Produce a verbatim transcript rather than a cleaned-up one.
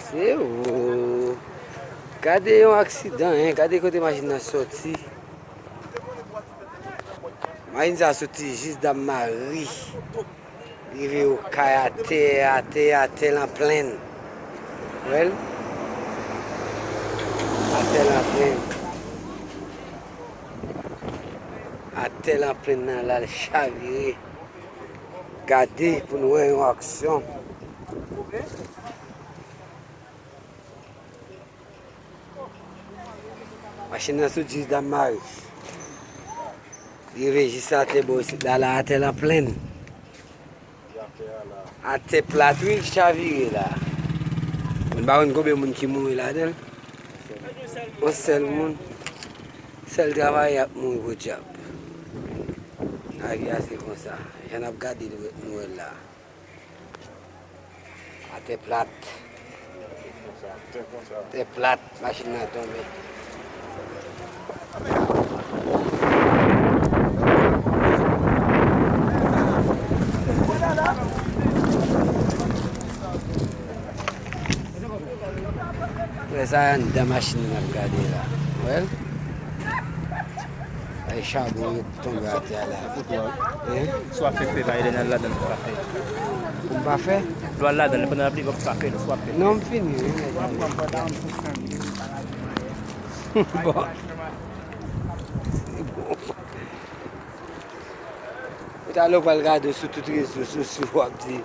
Se ou. Gade yon aksidan, en. Gade kote machin nan sòti. Machin sa soti jis Dam Mari. Rive Okay atè, atè, atè Lanplenn. Wè l? Atè Lanplenn. Atè Lanplenn nan la l chavire. Gade pou n wè yon aksyon. Machin nan sou jis Dam Mari. Rive jis atè bò isit la, la atè Lanplenn. Atè plat wi l chavire la. Moun pa konn konbyen moun ki mouri ladan l. Yon sèl moun. Sèl travayè ap mouri podyab. Lavi a se konsa. Jan n ap gade nou wè l la. Atè plat. Atè plat, machin nan tonbe. Lè sa a anndan machin nan ap gade la. Wè l? Ay chabon yo tonbe atè a la. Hein? Swa fè fè bay lè nan ladan l pa fè. Pou m pa fè? Lwa ladan l pandan lapli pa fè l, swa fè. Non, m fini wi. Bon. Ou talè w pral gade sou tout rezo sosyo w ap di